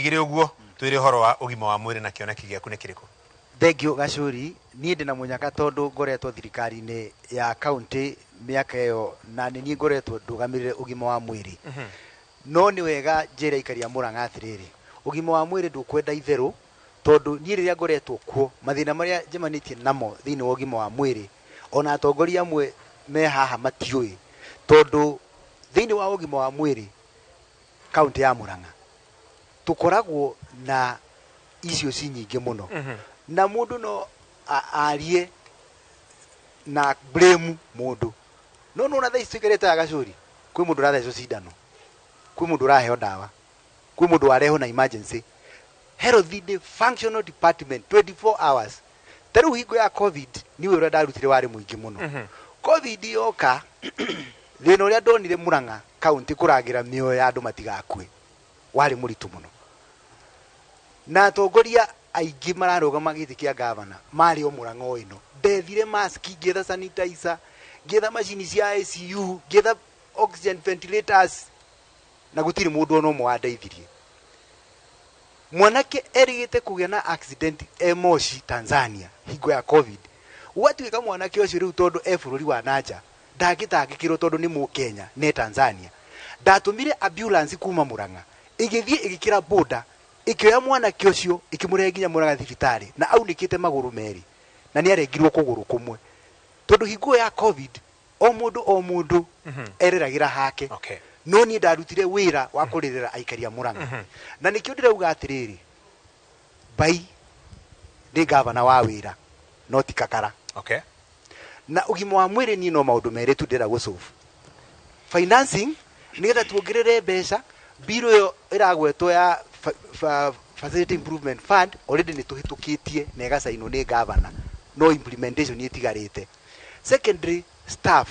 Igĩrĩ ũguo twĩre ũhoro wa ũgima wa mwĩrĩ na kĩoneki gĩaku nĩ kĩrĩkũ? Thank you, Gacũri. Niĩ ndĩna mũnyaka tondũ ngoretwo thirikari-inĩ ya kaunti mĩaka ĩyo, na nĩ niĩ ngoretwo ndũgamĩrĩre ũgima wa mwĩrĩ. No nĩ wega njĩre aikari a Mũrang'a atĩrĩrĩ, ũgima wa mwĩrĩ ndũkwenda itherũ, tondũ niĩ rĩrĩa ngoretwo kuo, mathĩna marĩa njemanĩtie namo thĩinĩ wa ũgima wa mwĩrĩ, ona atongoria amwe me haha matiũĩ, tondũ thĩinĩ wa ũgima wa mwĩrĩ kaunti ya Mũrang'a tũkoragwo na icio ci nyingĩ mũno, na mũndũ no arie na blame mũndũ, no nona thaa ici tũikarĩte haha, Gacũri, kwĩ mũndũ ũrathecwo cindano, kwĩ mũndũ ũraheo ndawa, kwĩ mũndũ warehwo na emergency. Health nĩ functional department 24 hours. Ta rĩu hingo ya COVID, niĩ ũrĩa ndarutire warĩ mũingĩ mũno. COVID yoka, thĩna ũrĩa ndonire Mũrang'a kaunti kũrangĩra mĩoyo ya andũ matigakue warĩ mũritũ mũno, na atongoria aingĩ mararũgama gĩtĩ kĩa gavana marĩ o Mũrang'a o ĩno. Ndethire mask, ngĩetha sanitizer, ngĩetha macini cia ICU, ngĩetha oxygen ventilators, na gũtirĩ mũndũ ona ũmwe wandeithirie. Mwanake erĩgĩte kũgĩa na accident e Moshi, Tanzania, hingo ya COVID. Gwatuĩka mwanake ũcio rĩu, tondũ e bũrũri wa nanja, ndangĩtangĩkĩrwo tondũ nĩ Mũkenya ne Tanzania. Ndatũmire ambulance kuma Mũrang'a, ĩgĩthiĩ ĩgĩkĩra boda, ĩkĩoya mwanake ũcio, ĩkĩmũrehe nginya Mũrang'a thibitarĩ, na aunĩkĩte magũrũ merĩ na nĩ arengirwo kũgũrũ kũmwe, tondũ hingo ya COVID o mũndũ o mũndũ ereragĩra hake. No niĩ ndarutire wĩra wa kũrĩrĩra aikari a Mũrang'a, na nĩkĩo ndĩrauga atĩrĩrĩ, Mbai nĩ gavana wa wĩra no ti kakara. Na ũgima wa mwĩrĩ, niĩ no maũndũ merĩ tu ndĩrenda gũsolve: financing, nĩgetha tuongerere mbeca. Bill ĩyo ĩragwetwo ya Facility Improvement Fund already nĩ tũhĩtũkĩtie na ĩgacainwo nĩ gavana, no implementation ĩtigarĩte. Secondary, staff,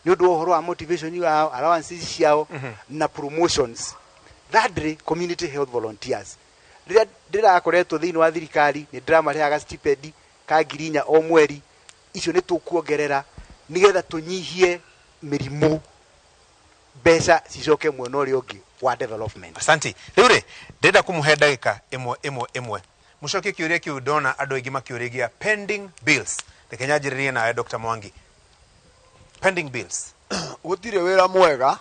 nĩ ũndũ wa ũhoro wa motivation wao, allowances ciao na promotions. Thirdly, community health volunteers. Rĩrĩa ndĩrakoretwo thĩinĩ wa thirikari, nĩ ndĩramarĩhaga stipend ka 4,000 o mweri. Icio nĩ tũkuongerera nĩgetha tũnyihie mĩrimũ, mbeca cicoke mwena ũrĩa ũngĩ wa development. Asante. Rĩu rĩ, ndĩrenda kũmũhe ndagĩka ĩmwe ĩmwe ĩmwe mũcokie kĩũria kĩu ndona andũ aingĩ makĩũrĩgia, pending bills. Reke nyanjĩrĩrie nawe, Dr. Mwangi, pending bills. Gũtirĩ wĩra mwega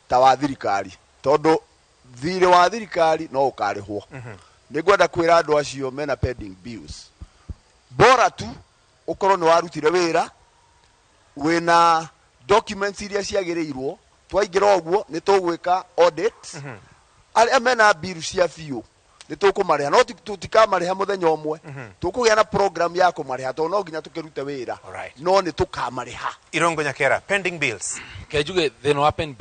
ta wa thirikari, tondũ thirĩ wa thirikari no ũkarĩhwo. Nĩ ngwenda kwĩra andũ acio mena pending bills, bora tu ũkorwo nĩ warutire wĩra wĩna documents iria ciagĩrĩirwo. Twaingĩra ũguo, nĩ tũgwĩka audit. Arĩa mena bill cia biũ nĩ tũkũmarĩha, no tũtikamarĩha mũthenya ũmwe. Tũkũgĩa na program ya kũmarĩha, tondũ no nginya tũkĩrute wĩra. No nĩ tũkamarĩha. Irongo Nyakera, pending bills. Ke njuge thĩna wa pen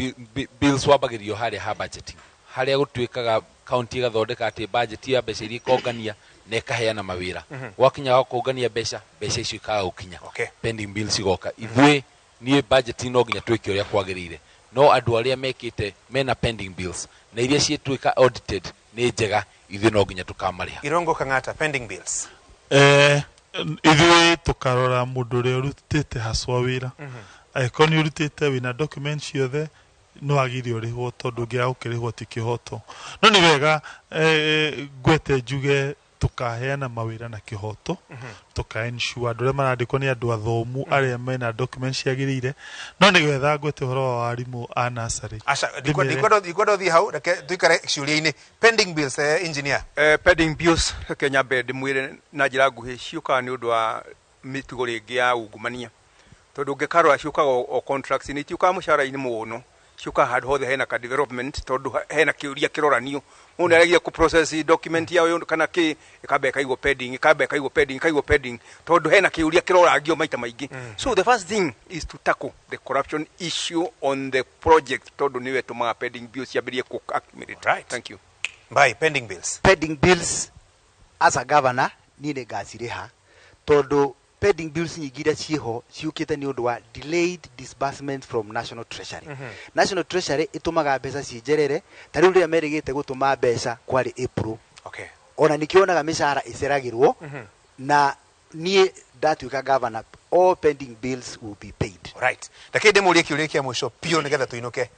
bills wambagĩrĩrio harĩa ha budgeting, harĩa gũtuĩkaga kaunti ĩgathondeka atĩ budget ya mbeca iria ĩkongania na ĩkaheana mawĩra. Gwakinya wa kũngania mbeca, mbeca icio ikaga gũkinya. Pending bills igoka. Ithuĩ niĩ budget no nginya twĩke ũrĩa kwagĩrĩire, no andũ arĩa mekĩte mena pending bills na iria ciĩtuĩka audited nĩ njega, ithuĩ no nginya tũkamarĩha. Irongo Kang'ata, pending bills. Ithuĩ tũkarora mũndũ ũrĩa ũrutĩte haswa wĩra. Angĩkorwo nĩ ũrutĩte wĩna document ciothe, no wagĩrĩire ũrĩhwo, tondũ ũngĩaga gũkĩrĩhwo ti kĩhoto. No nĩ wega ngwete njuge tũkaheana mawĩra na kĩhoto, tũka ensure andũ arĩa marandĩkwo nĩ andũ athomu arĩa mena documents ciagĩrĩire. No nĩ wetha ngwete ũhoro wa warimũ a nursery. Aca. Ndĩmere. Ndikwenda ũthiĩ hau, reke tuikare ciũria-inĩ. Pending bills, engineer. Pending bills, reke nyambe ndĩmwĩre na njĩra nguhĩ, ciũkaga nĩ ũndũ wa mĩtugo rĩngĩ ya ungumania, tondũ ũngĩkarora ciũkaga o contracts nĩ itiũkaga mũcara-inĩ mũno, ciũkaga handũ hothe hena ka development, tondũ hena kĩũria kĩroranio, mũndũ nĩ aragia kũ process document ya ũyũ kana kĩ, ĩkamba ĩkaigwo pending, ĩkamba ĩkaigwo pending, ĩkaigwo pending, tondũ hena kĩũria kĩrorangio maita maingĩ. So the first thing is to tackle the corruption issue on the project, tondũ nĩyo ĩtũmaga pending bills ciambĩrĩrie kũ accumulate. Thank you. Bye. Pending bills. Pending bills, as a governor, niĩ nĩ ngacirĩha, tondũ pending bills nyingĩ iria ciĩho ciũkĩte nĩ ũndũ wa delayed disbursement from National Treasury. National Treasury ĩtũmaga mbeca ciĩnjerere. Ta rĩu rĩrĩa merĩgĩte gũtũma mbeca kwarĩ April. Ona nĩkĩo wonaga mĩcara ĩceragĩrwo. Na niĩ ndatuĩka governor, all pending bills will be paid. Right, reke ndĩmũrie kĩũria kĩa mũico biũ nĩgetha tũinũke.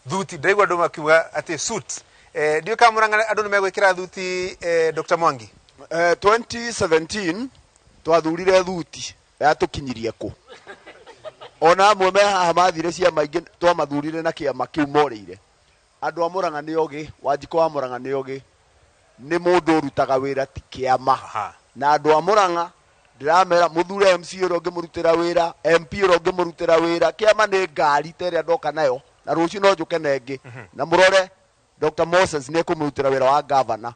Thuti, ndĩraigua andũ makiuga atĩ suit Ndiũĩ kana Mũrang'a andũ nĩ megwĩkĩra thuti, Dr. Mwangi. 2017 twathurire thuti yatũkinyirie kũ ona amwe me haha mathire ciama ingĩ twamathurire na kĩama kĩu morĩire. Andũ a Mũrang'a nĩ ogĩ, Wanjikũ wa Mũrang'a nĩ ogĩ, nĩ mũndũ ũrutaga wĩra ti kĩama. Na andũ a Mũrang'a ndĩramera mũthure MC ũrĩa ũngĩmũrutĩra wĩra, MP ũrĩa ũngĩmũrutĩra wĩra. Kĩama nĩ ngari ta ĩrĩa ndoka nayo na rũciũ no njũke na ĩngĩ. Na mũrore Dr. Moses nĩ ekũmũrutĩra wĩra wa gavana.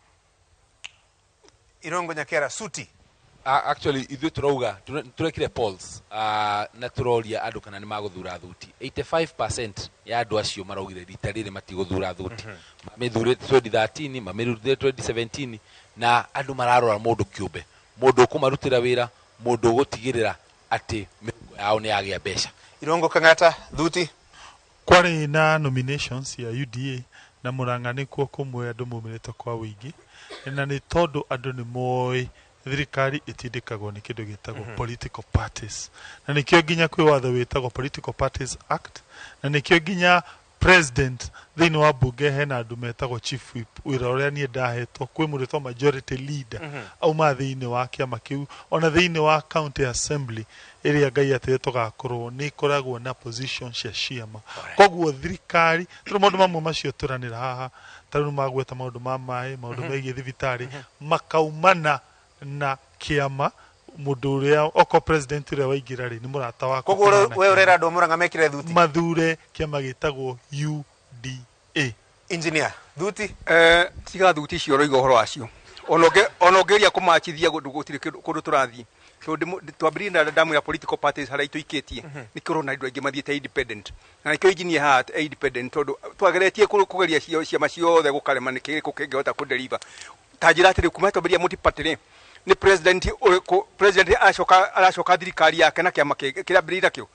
Irongo Nyakera, suti. Actually ithuĩ tũrauga tũrekire polls na tũroria andũ kana nĩ magũthura thuti. 85% ya andũ acio maraugire rita rĩrĩ matigũthura thuti. Mamĩthurĩte 2013, mamĩrutire 2017, na andũ mararora mũndũ kĩũmbe, mũndũ ũkũmarutĩra wĩra, mũndũ ũgũtigĩrĩra atĩ mĩhuko yao nĩ yagĩa mbeca. Irongo Kang'ata, thuti. Kwarĩ na nominations ya UDA na Murang'a nĩkuo kũmwe andũ maumĩrĩte kwa ũingĩ, na nĩ tondũ andũ nĩ moĩ thirikari ĩtindĩkagwo nĩ kĩndũ gĩtagwo political parties, na nĩkĩo nginya kwĩ watho wĩtagwo Political Parties Act, na nĩkĩo nginya president thĩinĩ wa bunge hena andũ metagwo chief whip, wĩra ũrĩa niĩ ndahetwo kwĩ mũndũ wĩtagwo majority leader auma thĩinĩ wa kĩama kĩu. Ona thĩinĩ wa county assembly ĩrĩa Ngai atĩre tũgakorwo nĩ ĩkoragwo na position cia ciama. Koguo thirikari tondũ maũndũ mamwe macio tũranĩra haha ta rĩu magweta maũndũ ma maĩ, maũndũ megiĩ thibitarĩ makaumana na kĩama, mũndũ ũrĩa oko president ũrĩa waingĩra rĩ nĩ mũrata wakwa. Koguo kana na we kĩama. Ũrera andũ a Murang'a mekĩre thuti. Mathure kĩama gĩtagwo UDA. Engineer, thuti. Tiga thuti icio ũroiga ũhoro wacio, ona ũngĩgeria kũmachithia kũndũ gũtirĩ kũndũ tũrathiĩ, tondũ twambĩrĩirie na ndamwĩra political parties harĩa itũikĩtie nĩkĩo ũrona andũ aingĩ mathiĩte independent, na nĩkĩo engineer haha independent, tondũ twageretie kũgeria ciama ciothe gũkarema. Nĩkĩ gĩkũ kĩngĩhota kũdeliver ta njĩra atĩrĩ kuma twambĩrĩria multi-party rĩ, nĩ president ũrĩkũ president aracoka thirikari yake na kĩama kĩrĩa ambĩrĩirie nakĩo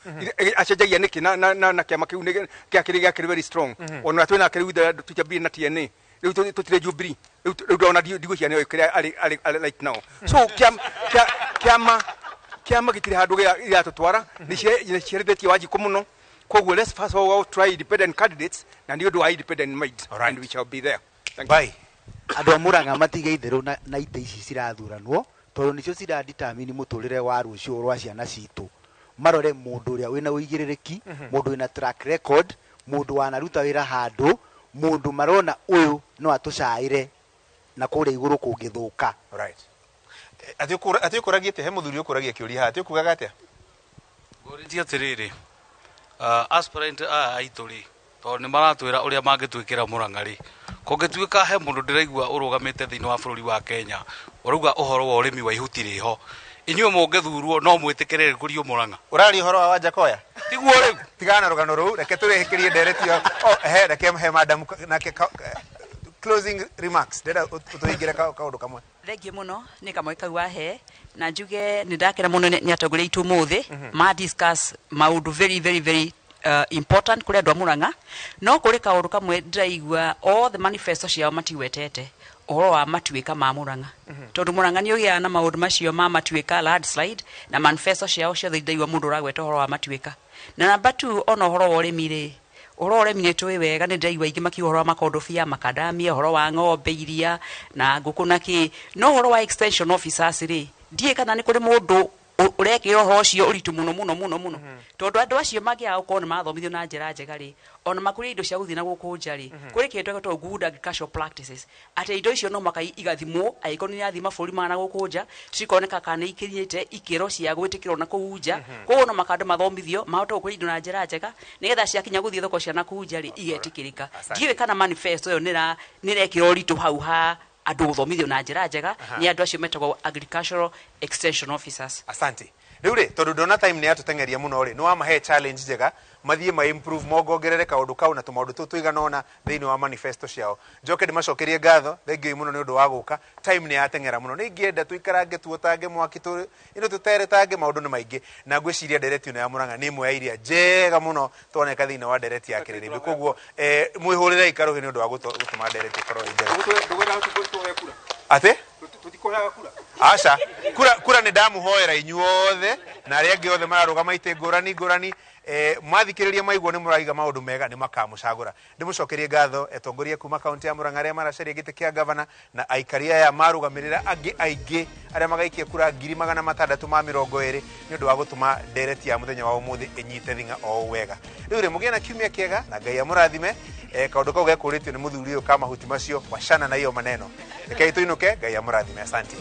acenjagia nĩkĩ na kĩama kĩu nĩ gĩakĩrĩ very strong. Ona twĩ nake rĩu tũtiambĩrĩirie na TNA, rĩu tũtirĩ Jubilee rĩu ndona ndigwĩciria nĩoĩ kĩrĩa arĩ right now. So kĩama gĩtirĩ handũ gĩratũtwara, nĩ ciarĩthĩtie Wanjikũ mũno. Koguo let's first of all try independent candidates na nĩ ũndũ wa independent mind and we shall be there. Thank you. Bye. Andũ a Murang'a matige itherũ na itĩ ici cirathuranwo, tondũ nĩcio ciradetermine mũtũrĩre wa rũciũ rwa ciana citũ. Marore mũndũ ũrĩa wĩna ũigĩrĩrĩki, mũndũ wĩna track record, mũndũ wanaruta wĩra handũ, mũndũ marona ũyũ no atũcaĩre na kũrĩa igũrũ kũngĩthũka. Right. Atĩ ũkũragia atĩa? He mũthuri ũkũragia kĩũria haha, atĩ ũkugaga atĩa? Ngũrĩtie atĩrĩrĩ, aspirant aya aitũ rĩ, tondũ nĩ maratwĩra ũrĩa mangĩtwĩkĩra Mũrang'a rĩ, kũngĩtuĩka he mũndũ ndĩraigua ũrũgamĩte thĩinĩ wa bũrũri wa Kenya ũrauga ũhoro wa ũrĩmi wa ihuti rĩho, inyuĩ mũngĩthurwo no mwĩtĩkĩre rĩkũrio Mũrang'a? Ũraria ũhoro wa Wanjakoya? Tiguo rĩu? Tigana na rũgano rũu, reke tũrĩkĩrie ndereti ĩyo. Oh, he reke he madam nake closing remarks, ndĩrenda ũtũhingĩre kaũndũ kamwe. Thengiũ mũno nĩ kamwe kau wahe, na njuge nĩ ndakena mũno nĩ atongoria aitũ ũmũthĩ ma discuss maũndũ very very very important kũrĩ andũ a Murang'a. No kũrĩ kaũndũ kamwe ndĩraigua all the manifesto ciao matigwetete, ũhoro wa matuĩka ma Murang'a, tondũ Murang'a nĩ ũgĩaga na maũndũ macio ma matuĩka, landslide, na manifesto ciao ciothe ndĩraigua mũndũ ũragweta ũhoro wa matuĩka. Na number two, ona ũhoro wa ũrĩmi rĩ, ũhoro wa ũrĩmi nĩ tũĩ wega, nĩ ndĩraigua aingĩ makiuga ũhoro wa makondobia, makadamia, ũhoro wa ng'ombe, iria na ngũkũ na kĩ, no ũhoro wa extension officers rĩ, ndiũĩ kana nĩ kũrĩ mũndũ ũrekĩra ũhoro ũcio ũritũ mũno mũno mũno mũno, tondũ andũ acio mangĩaga gũkorwo nĩ mathomithio na njĩra njega rĩ, ona makũria indo cia gũthiĩ na gũkũ nja rĩ, kũrĩ kĩndũ gĩtagwo good agricultural practices, atĩ indo icio no mũhaka igathimwo, angĩkorwo nĩ irathiĩ mabũrũri ma na gũkũ nja, cikoneka kana nĩ ikinyĩte ikĩro cia gwĩtĩkĩrwo na kũu nja. Koguo no mũhaka andũ mathomithio mahote gũkũria indo na njĩra njega, nĩgetha ciakinya gũthiĩ thoko cia na kũu nja rĩ, igetĩkĩrĩka. Ndiũĩ kana manifesto ĩyo nĩ ĩrekĩra ũritũ hau ha andũ gũthomithio na njĩra njega nĩ andũ acio metagwo agricultural extension officers. Asante. Rĩu rĩ, tondũ ndona time nĩ yatũteng'eria mũno rĩ, nĩ wamahe challenge njega mathiĩ ma improve, mongongerere kaũndũ kau na tũmaũndũ tũu tũigana ũna thĩinĩ wa manifesto ciao. Njoke ndĩmacokerie ngatho, thengiũ mũno nĩ ũndũ wa gũka. Time nĩ yateng'era mũno, nĩ ingĩenda tũikarange, tuotange mwaki, ĩno tũteretange, maũndũ nĩ maingĩ, na ngwĩciria ndereti ĩno ya Murang'a nĩ ĩmwe ya iria njega mũno twoneka thĩinĩ wa ndereti ya Kĩrĩrĩmbĩ. Koguo mwĩhũrĩrei karũhĩ nĩ ũndũ wa gũtũma ndereti ĩkorwo ĩ njega. Atĩ aca, kura nĩ ndamũhoera inyuothe. Na arĩa angĩ othe mararũgama itĩ ngũrani ngũrani, mathikĩrĩria maigua nĩ mũraiga maũndũ mega nĩ makamũcagũra. Ndĩmũcokerie ngatho atongoria kuma kaunti ya Murang'a arĩa maracaria gĩtĩ kĩa gavana na aikari aya marũgamĩrĩra angĩ aingĩ arĩa magaikia kura 620,000 nĩ ũndũ wa gũtũma ndereti ya mũthenya wa ũmũthĩ ĩnyite thing'a o ũũ wega. Rĩu rĩ, mũgĩe na kiumia kĩega na Ngai amũrathime. Kaũndũ kau gekũrĩtio nĩ mũthuri ũyũ ka mahuti macio, wacana na iyo maneno. Rekei tũinũke, Ngai amũrathime. Asante.